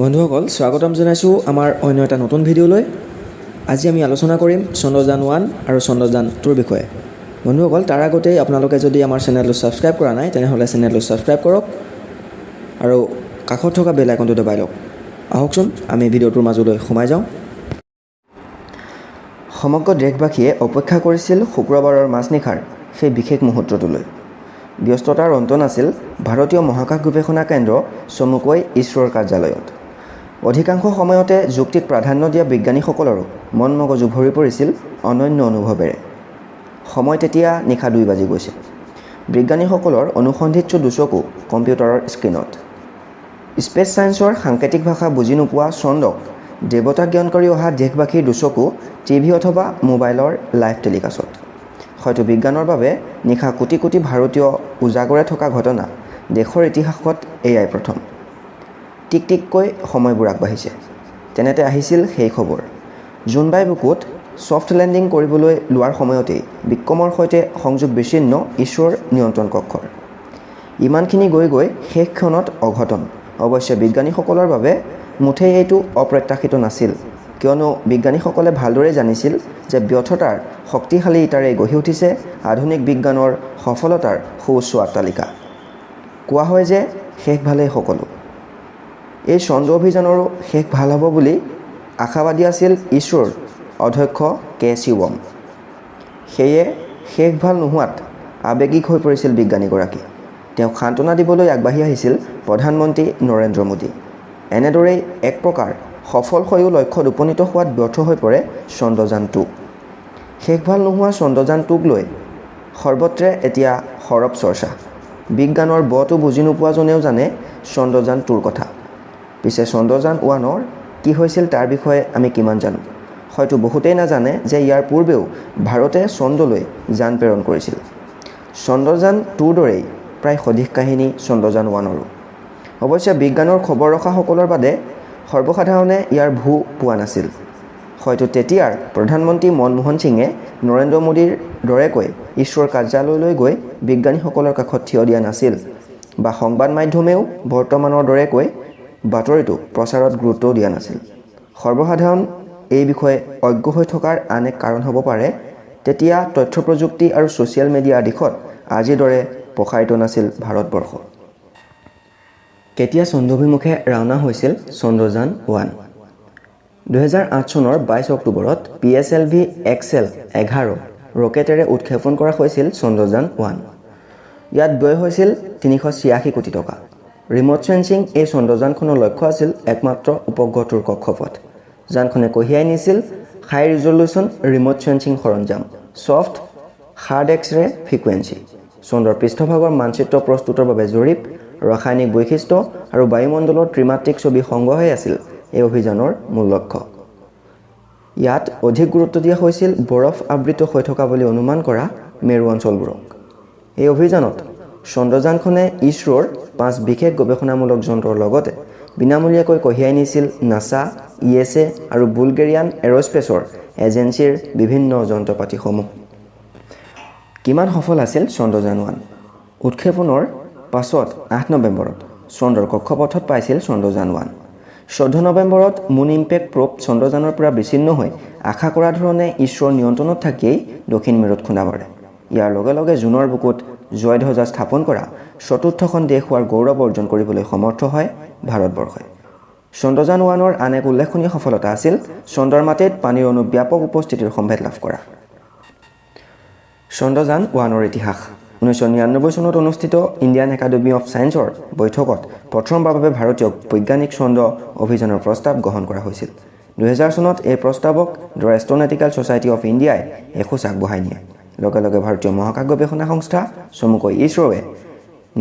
বন্ধুসকল, স্বাগতম জনাইছোঁ আমাৰ অন্য এটা নতুন ভিডিঅ'লৈ। আজি আমি আলোচনা কৰিম চন্দ্ৰযান 1 আৰু চন্দ্ৰযান 2ৰ বিষয়ে। বন্ধুসকল, তাৰ আগতেই আপোনালোকে যদি আমাৰ চেনেলটো ছাবস্ক্ৰাইব কৰা নাই, তেনেহ'লে চেনেলটো ছাবস্ক্ৰাইব কৰক আৰু কাষত থকা বেল আইকনটো দবাই লওক। আহকচোন, আমি ভিডিঅ'টোৰ মাজলৈ সোমাই যাওঁ। সমগ্ৰ দেশবাসীয়ে অপেক্ষা কৰিছিল শুক্ৰবাৰৰ মাজনিশাৰ সেই বিশেষ মুহূৰ্তটোলৈ। ব্যস্ততাৰ অন্ত নাছিল ভাৰতীয় মহাকাশ গৱেষণা কেন্দ্ৰ, চমুকৈ ইছৰোৰ কাৰ্যালয়ত। অধিকাংশ সময়তে যুক্তিক প্ৰাধান্য দিয়া বিজ্ঞানীসকলৰো মন মগজু ভৰি পৰিছিল অনন্য অনুভৱেৰে। সময় তেতিয়া নিশা 2 বাজি গৈছে। বিজ্ঞানীসকলৰ অনুসন্ধিৎসু দুচকু কম্পিউটাৰৰ স্ক্ৰীণত। স্পেচ ছায়েন্সৰ সাংকেতিক ভাষা বুজি নোপোৱা চন্দ্ৰক দেৱতা জ্ঞান কৰি অহা দেশবাসীৰ দুচকু টিভি অথবা মোবাইলৰ লাইভ টেলিকাষ্টত। হয়তো বিজ্ঞানৰ বাবে নিশা কোটি কোটি ভাৰতীয় উজাগৰে থকা ঘটনা দেশৰ ইতিহাসত এয়াই প্ৰথম। টিক টিককৈ সময়বোৰ আগবাঢ়িছে। তেনেতে আহিছিল সেই খবৰ। জোনবাই বুকুত ছফ্ট লেণ্ডিং কৰিবলৈ লোৱাৰ সময়তেই বিক্ৰমৰ সৈতে সংযোগ বিচ্ছিন্ন ইছৰোৰ নিয়ন্ত্ৰণ কক্ষৰ। ইমানখিনি গৈ গৈ শেষ ক্ষণত অঘটন। অৱশ্যে বিজ্ঞানীসকলৰ বাবে মুঠেই এইটো অপ্ৰত্যাশিত নাছিল, কিয়নো বিজ্ঞানীসকলে ভালদৰেই জানিছিল যে ব্যৰ্থতাৰ শক্তিশালী ইটাৰে গঢ়ি উঠিছে আধুনিক বিজ্ঞানৰ সফলতাৰ সুউচ্চ অট্টালিকা। কোৱা হয় যে শেষ ভালেই সকলো। এই চন্দ্ৰ অভিযানৰো শেষ ভাল হ'ব বুলি আশাবাদী আছিল ইছৰোৰ অধ্যক্ষ কে শিৱম। সেয়ে শেষ ভাল নোহোৱাত আৱেগিক হৈ পৰিছিল বিজ্ঞানীগৰাকী। তেওঁক সান্ত্বনা দিবলৈ আগবাঢ়ি আহিছিল প্ৰধানমন্ত্ৰী নৰেন্দ্ৰ মোদী। এনেদৰেই এক প্ৰকাৰ সফল হৈও লক্ষ্যত উপনীত হোৱাত ব্যৰ্থ হৈ পৰে চন্দ্ৰযান 2। শেষ ভাল নোহোৱা চন্দ্ৰযান 2ক লৈ সৰ্বত্ৰে এতিয়া সৰব চৰ্চা। বিজ্ঞানৰ বটো বুজি নোপোৱাজনেও জানে চন্দ্ৰযান 2ৰ কথা। পিছে চন্দ্ৰযান 1ৰ কি হৈছিল, তাৰ বিষয়ে আমি কিমান জানো? হয়তো বহুতেই নাজানে যে ইয়াৰ পূৰ্বেও ভাৰতে চন্দ্ৰলৈ যান প্ৰেৰণ কৰিছিল। চন্দ্ৰযান 2ৰ দৰেই প্ৰায় সদৃশ কাহিনী চন্দ্ৰযান 1ৰো। অৱশ্যে বিজ্ঞানৰ খবৰ ৰখাসকলৰ বাদে সৰ্বসাধাৰণে ইয়াৰ ভূ পোৱা নাছিল। হয়তো তেতিয়াৰ প্ৰধানমন্ত্ৰী মনমোহন সিঙে নৰেন্দ্ৰ মোদীৰ দৰেকৈ ইছৰোৰ কাৰ্যালয়লৈ গৈ বিজ্ঞানীসকলৰ কাষত থিয় দিয়া নাছিল বা সংবাদ মাধ্যমেও বৰ্তমানৰ দৰেকৈ বাতৰিটো প্ৰচাৰত গুৰুত্বও দিয়া নাছিল। সৰ্বসাধাৰণ এই বিষয়ে অজ্ঞ হৈ থকাৰ আন এক কাৰণ হ'ব পাৰে, তেতিয়া তথ্য প্ৰযুক্তি আৰু ছ'চিয়েল মিডিয়াৰ দিশত আজিৰ দৰে প্ৰসাৰিত নাছিল ভাৰতবৰ্ষ। কেতিয়া চন্দ্ৰাভিমুখে ৰাওনা হৈছিল চন্দ্ৰযান 1? 2008 চনৰ 22 অক্টোবৰত পিএছএলভি এক্সএল 11 ৰকেটেৰে উৎক্ষেপণ কৰা হৈছিল চন্দ্ৰযান 1। ইয়াত ব্যয় হৈছিল 386 কোটি টকা। ৰিম'ট চেন্সিং এই চন্দ্ৰযানখনৰ লক্ষ্য আছিল একমাত্ৰ উপগ্ৰহটোৰ কক্ষপথ। যানখনে কঢ়িয়াই নিছিল হাই ৰিজলিউশ্যন ৰিম'ট চেন্সিং সৰঞ্জাম, soft hard X ray frequency, চন্দ্ৰৰ পৃষ্ঠভাগৰ মানচিত্ৰ প্ৰস্তুতৰ বাবে জৰীপ, ৰাসায়নিক বৈশিষ্ট্য আৰু বায়ুমণ্ডলৰ ত্ৰিমাত্ৰিক ছবি সংগ্ৰহেই আছিল এই অভিযানৰ মূল লক্ষ্য। ইয়াত অধিক গুৰুত্ব দিয়া হৈছিল বৰফ আবৃত হৈ থকা বুলি অনুমান কৰা মেৰু অঞ্চলবোৰক। এই অভিযানত চন্দ্ৰযানখনে ইছৰোৰ পাঁচ বিশেষ গৱেষণামূলক যন্ত্ৰৰ লগতে বিনামূলীয়াকৈ কঢ়িয়াই নিছিল নাছা, ইএছএ আৰু বুলগেৰিয়ান এৰ'স্পেচৰ এজেঞ্চিৰ বিভিন্ন যন্ত্ৰপাতিসমূহ। কিমান সফল আছিল চন্দ্ৰযান 1? উৎক্ষেপণৰ পাছত 8 নৱেম্বৰত চন্দ্ৰৰ কক্ষপথত পাইছিল চন্দ্ৰযান 1। 14 নৱেম্বৰত মুন ইম্পেক্ট প্ৰ'ব চন্দ্ৰযানৰ পৰা বিচ্ছিন্ন হৈ আশা কৰা ধৰণে ইছৰোৰ নিয়ন্ত্ৰণত থাকিয়েই দক্ষিণ মেৰুত খুন্দা মাৰে। ইয়াৰ লগে লগে জোনৰ বুকুত জয়ধ্বজা স্থাপন কৰা চতুৰ্থখন দেশ হোৱাৰ গৌৰৱ অৰ্জন কৰিবলৈ সমৰ্থ হয় ভাৰতবৰ্ষই। চন্দ্ৰযান 1ৰ আন এক উল্লেখনীয় সফলতা আছিল চন্দ্ৰৰ মাটিত পানীৰ অণু ব্যাপক উপস্থিতিৰ সম্ভেদ লাভ কৰা। চন্দ্ৰযান 1ৰ ইতিহাস। 1999 চনত অনুষ্ঠিত ইণ্ডিয়ান একাডেমী অফ ছায়েন্সৰ বৈঠকত প্ৰথমবাৰৰ বাবে ভাৰতীয় বৈজ্ঞানিক চন্দ্ৰ অভিযানৰ প্ৰস্তাৱ গ্ৰহণ কৰা হৈছিল। 2000 চনত এই প্ৰস্তাৱক the astronautical society of ইণ্ডিয়াই এখোজ আগবঢ়াই নিয়ে। লগে লগে ভাৰতীয় মহাকাশ গৱেষণা সংস্থা, চমুকৈ ইছৰোৱে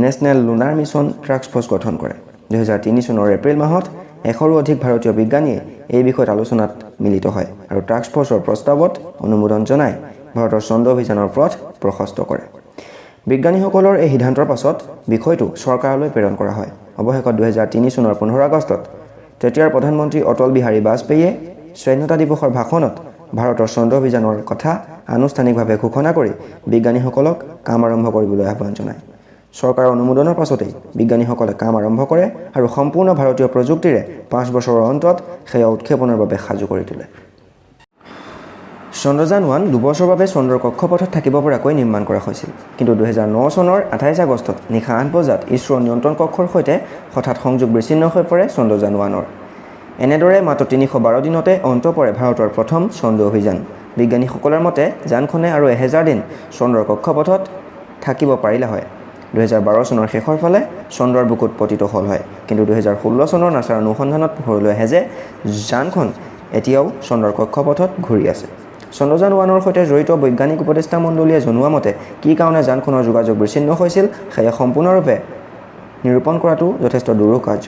national lunar mission task force গঠন কৰে। 2003 চনৰ এপ্ৰিল মাহত 100ৰো অধিক ভাৰতীয় বিজ্ঞানীয়ে এই বিষয়ত আলোচনাত মিলিত হয় আৰু টাস্ক ফ'ৰ্চৰ প্ৰস্তাৱত অনুমোদন জনাই ভাৰতৰ চন্দ্ৰ অভিযানৰ পথ প্ৰশস্ত কৰে। বিজ্ঞানীসকলৰ এই সিদ্ধান্তৰ পাছত বিষয়টো চৰকাৰলৈ প্ৰেৰণ কৰা হয়। অৱশেষত 2003 চনৰ 15 আগষ্টত তেতিয়াৰ প্ৰধানমন্ত্ৰী অটল বিহাৰী বাজপেয়ীয়ে স্বাধীনতা দিৱসৰ ভাষণত ভাৰতৰ চন্দ্ৰ অভিযানৰ কথা আনুষ্ঠানিকভাৱে ঘোষণা কৰি বিজ্ঞানীসকলক কাম আৰম্ভ কৰিবলৈ আহ্বান জনায়। চৰকাৰৰ অনুমোদনৰ পাছতেই বিজ্ঞানীসকলে কাম আৰম্ভ কৰে আৰু সম্পূৰ্ণ ভাৰতীয় প্ৰযুক্তিৰে 5 বছৰৰ অন্তত সেয়া উৎক্ষেপণৰ বাবে সাজু কৰি তোলে। চন্দ্ৰযান 1 2 বছৰৰ বাবে চন্দ্ৰৰ কক্ষপথত থাকিব পৰাকৈ নিৰ্মাণ কৰা হৈছিল। কিন্তু 2009 চনৰ 28 আগষ্টত নিশা 8 বজাত ইছৰোৰ নিয়ন্ত্ৰণ কক্ষৰ সৈতে হঠাৎ সংযোগ বিচ্ছিন্ন হৈ পৰে চন্দ্ৰযান 1ৰ। এনেদৰে মাত্ৰ 312 দিনতে অন্ত পৰে ভাৰতৰ প্ৰথম চন্দ্ৰ অভিযান। বিজ্ঞানীসকলৰ মতে যানখনে আৰু 1000 দিন চন্দ্ৰৰ কক্ষপথত থাকিব পাৰিলে হয়, 2012 চনৰ শেষৰ ফালে চন্দ্ৰৰ বুকুত পতিত হ'ল হয়। কিন্তু 2016 চনৰ নাছাৰ অনুসন্ধানত পোহৰলৈ আহে যে যানখন এতিয়াও চন্দ্ৰৰ কক্ষপথত ঘূৰি আছে। চন্দ্ৰযান 1ৰ সৈতে জড়িত বৈজ্ঞানিক উপদেষ্টা মণ্ডলীয়ে জনোৱা মতে কি কাৰণে যানখনৰ যোগাযোগ বিচ্ছিন্ন হৈছিল, সেয়া সম্পূৰ্ণৰূপে নিৰূপণ কৰাটো যথেষ্ট দুৰূহ কাৰ্য।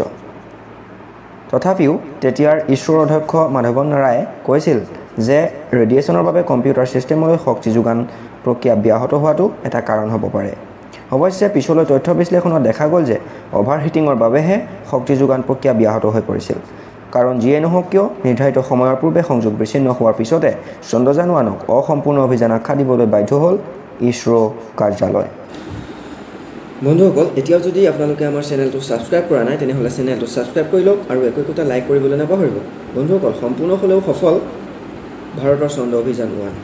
তথাপিও তেতিয়াৰ ইছৰোৰ অধ্যক্ষ মাধৱন নাৰায়ে কৈছিল যে ৰেডিয়েশ্যনৰ বাবে কম্পিউটাৰ ছিষ্টেমলৈ শক্তি যোগান প্ৰক্ৰিয়া ব্যাহত হোৱাটো এটা কাৰণ হ'ব পাৰে। অৱশ্যে পিছলৈ তথ্য বিশ্লেষণত দেখা গ'ল যে অভাৰ হিটিঙৰ বাবেহে শক্তি যোগান প্ৰক্ৰিয়া ব্যাহত হৈ পৰিছিল। কাৰণ যিয়েই নহওক কিয়, নিৰ্ধাৰিত সময়ৰ পূৰ্বে সংযোগ বিচ্ছিন্ন হোৱাৰ পিছতে চন্দ্ৰযান 1ক অসম্পূৰ্ণ অভিযান আখ্যা দিবলৈ বাধ্য হ'ল ইছৰ' কাৰ্যালয়। বন্ধুসকল, এতিয়াও যদি আপোনালোকে আমাৰ চেনেলটো ছাবস্ক্ৰাইব কৰা নাই, তেনেহ'লে চেনেলটো ছাবস্ক্ৰাইব কৰি লওক আৰু একো একোটা লাইক কৰিবলৈ নাপাহৰিব। বন্ধুসকল, সম্পূৰ্ণ হ'লেও সফল ভাৰতৰ চন্দ্ৰ অভিযান 1।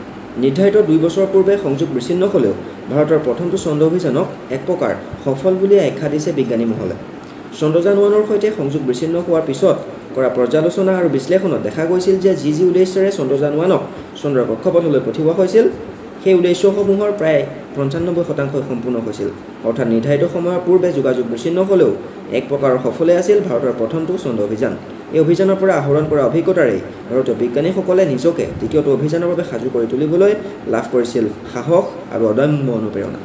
নিৰ্ধাৰিত 2 বছৰৰ পূৰ্বে সংযোগ বিচ্ছিন্ন হ'লেও ভাৰতৰ প্ৰথমটো চন্দ্ৰ অভিযানক এক প্ৰকাৰ সফল বুলি আখ্যা দিছে বিজ্ঞানী মহলে। চন্দ্ৰযান 1ৰ সৈতে সংযোগ বিচ্ছিন্ন হোৱাৰ পিছত কৰা পৰ্যালোচনা আৰু বিশ্লেষণত দেখা গৈছিল যে যি যি উদ্দেশ্যেৰে চন্দ্ৰযান 1ক চন্দ্ৰৰ কক্ষপথলৈ পঠিওৱা হৈছিল, সেই উদ্দেশ্যসমূহৰ প্ৰায় 95%ই সম্পূৰ্ণ হৈছিল। অৰ্থাৎ নিৰ্ধাৰিত সময়ৰ পূৰ্বে যোগাযোগ বিচ্ছিন্ন হ'লেও এক প্ৰকাৰৰ সফলেই আছিল ভাৰতৰ প্ৰথমটো চন্দ্ৰ অভিযান। এই অভিযানৰ পৰা আহৰণ কৰা অভিজ্ঞতাৰেই ভাৰতীয় বিজ্ঞানীসকলে নিজকে দ্বিতীয়টো অভিযানৰ বাবে সাজু কৰি তুলিবলৈ লাভ কৰিছিল সাহস আৰু অদম্য অনুপ্ৰেৰণা।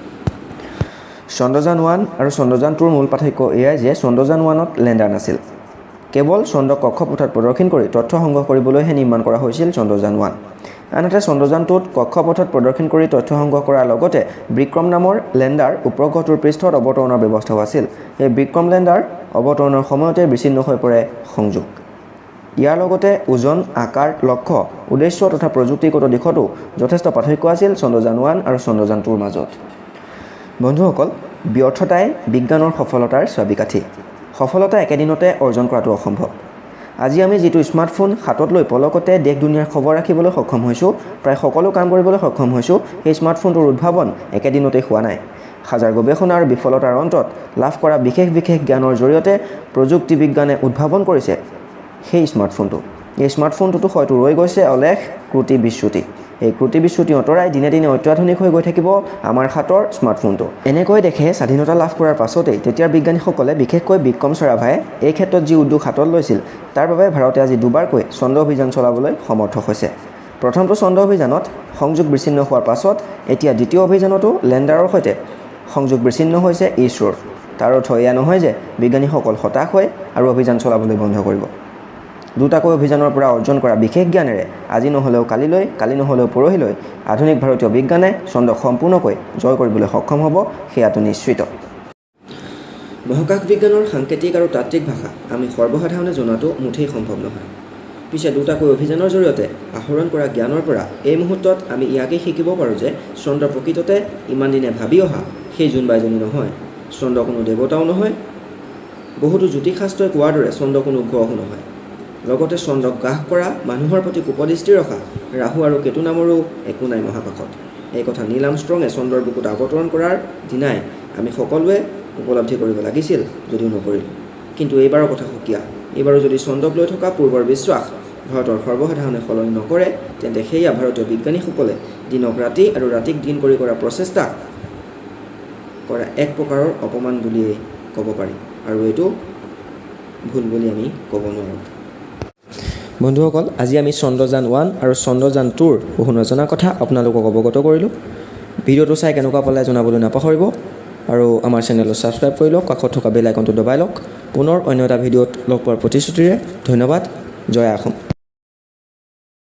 চন্দ্ৰযান 1 আৰু চন্দ্ৰযান 2ৰ মূল পাৰ্থক্য এয়াই যে চন্দ্ৰযান 1ত লেণ্ডাৰ নাছিল। কেৱল চন্দ্ৰক কক্ষপথত প্ৰদক্ষিণ কৰি তথ্য সংগ্ৰহ কৰিবলৈহে নিৰ্মাণ কৰা হৈছিল চন্দ্ৰযান 1। আনহাতে চন্দ্ৰযান 2ত কক্ষপথত প্ৰদক্ষিণ কৰি তথ্য সংগ্ৰহ কৰাৰ লগতে বিক্ৰম নামৰ লেণ্ডাৰ উপগ্ৰহটোৰ পৃষ্ঠত অৱতৰণৰ ব্যৱস্থাও আছিল। এই বিক্ৰম লেণ্ডাৰ অৱতৰণৰ সময়তে বিচ্ছিন্ন হৈ পৰে সংযোগ। ইয়াৰ লগতে ওজন, আকাৰ, লক্ষ্য, উদ্দেশ্য তথা প্ৰযুক্তিগত দিশতো যথেষ্ট পাৰ্থক্য আছিল চন্দ্ৰযান 1 আৰু চন্দ্ৰযান 2ৰ মাজত। বন্ধুসকল, ব্যৰ্থতাই বিজ্ঞানৰ সফলতাৰ চাবিকাঠি। সফলতা একেদিনতে অৰ্জন কৰাটো অসম্ভৱ। আজি আমি যিটো স্মাৰ্টফোন হাতত লৈ পলকতে দেশ দুনিয়াৰ খবৰ ৰাখিবলৈ সক্ষম হৈছোঁ, প্ৰায় সকলো কাম কৰিবলৈ সক্ষম হৈছোঁ, সেই স্মাৰ্টফোনটোৰ উদ্ভাৱন একেদিনতে হোৱা নাই। হাজাৰ গৱেষণা আৰু বিফলতাৰ অন্তত লাভ কৰা বিশেষ বিশেষ জ্ঞানৰ জৰিয়তে প্ৰযুক্তি বিজ্ঞানে উদ্ভাৱন কৰিছে সেই স্মাৰ্টফোনটো। এই স্মাৰ্টফোনটোতো হয়তো ৰৈ গৈছে অলেখ ক্ৰুটি বিচ্যুতি। এই ক্ৰুটি বিচ্যুতি আঁতৰাই দিনে দিনে অত্যাধুনিক হৈ গৈ থাকিব আমাৰ হাতৰ স্মাৰ্টফোনটো। এনেকৈ দেশে স্বাধীনতা লাভ কৰাৰ পাছতেই তেতিয়াৰ বিজ্ঞানীসকলে, বিশেষকৈ বিক্ৰম চাৰাভায়ে এই ক্ষেত্ৰত যি উদ্যোগ হাতত লৈছিল, তাৰ বাবে ভাৰতে আজি দুবাৰকৈ চন্দ্ৰ অভিযান চলাবলৈ সমৰ্থ হৈছে। প্ৰথমটো চন্দ্ৰ অভিযানত সংযোগ বিচ্ছিন্ন হোৱাৰ পাছত এতিয়া দ্বিতীয় অভিযানতো লেণ্ডাৰৰ সৈতে সংযোগ বিচ্ছিন্ন হৈছে ইছৰোৰ। তাৰ অৰ্থ এয়া নহয় যে বিজ্ঞানীসকল হতাশ হৈ আৰু অভিযান চলাবলৈ বন্ধ কৰিব। দুটাকৈ অভিযানৰ পৰা অৰ্জন কৰা বিশেষ জ্ঞানেৰে আজি নহ'লেও কালিলৈ, কালি নহ'লেও পৰহিলৈ আধুনিক ভাৰতীয় বিজ্ঞানে চন্দ্ৰক সম্পূৰ্ণকৈ জয় কৰিবলৈ সক্ষম হ'ব, সেয়াটো নিশ্চিত। মহাকাশ বিজ্ঞানৰ সাংকেতিক আৰু তাত্ত্বিক ভাষা আমি সৰ্বসাধাৰণে জনাটো মুঠেই সম্ভৱ নহয়। পিছে দুটাকৈ অভিযানৰ জৰিয়তে আহৰণ কৰা জ্ঞানৰ পৰা এই মুহূৰ্তত আমি ইয়াকেই শিকিব পাৰোঁ যে চন্দ্ৰ প্ৰকৃততে ইমান দিনে ভাবি অহা সেই জোনবাইজনী নহয়। চন্দ্ৰ কোনো দেৱতাও নহয়, বহুতো জ্যোতিষশাস্ত্ৰই কোৱাৰ দৰে চন্দ্ৰ কোনো গ্ৰহো নহয়। লগতে চন্দ্ৰক গ্ৰাস কৰা মানুহৰ প্ৰতি কোপদৃষ্টি ৰখা ৰাহু আৰু কেতু নামৰো একো নাই মহাকাশত। এই কথা নীল আৰ্মষ্ট্ৰঙে চন্দ্ৰৰ বুকুত অৱতৰণ কৰাৰ দিনাই আমি সকলোৱে উপলব্ধি কৰিব লাগিছিল যদিও নকৰিলোঁ। কিন্তু এইবাৰৰ কথা সুকীয়া। এইবাৰো যদি চন্দ্ৰক লৈ থকা পূৰ্বৰ বিশ্বাস ভাৰতৰ সৰ্বসাধাৰণে সলনি নকৰে, তেন্তে সেয়া ভাৰতীয় বিজ্ঞানীসকলে দিনক ৰাতি আৰু ৰাতিক দিন কৰি কৰা প্ৰচেষ্টা কৰা এক প্ৰকাৰৰ অপমান বুলিয়েই ক'ব পাৰি আৰু এইটো ভুল বুলি আমি ক'ব নোৱাৰোঁ। বন্ধুসকল, আজি আমি চন্দ্ৰযান 1 আৰু চন্দ্ৰযান 2ৰ বহু নজনা কথা আপোনালোকক অৱগত কৰিলোঁ। ভিডিঅ'টো চাই কেনেকুৱা পালে জনাবলৈ নাপাহৰিব আৰু আমাৰ চেনেলটো ছাবস্ক্ৰাইব কৰি লওক, কাষত থকা বেল আইকনটো দবাই লওক। পুনৰ অন্য এটা ভিডিঅ'ত লগ পোৱাৰ প্ৰতিশ্ৰুতিৰে ধন্যবাদ। জয় অসম।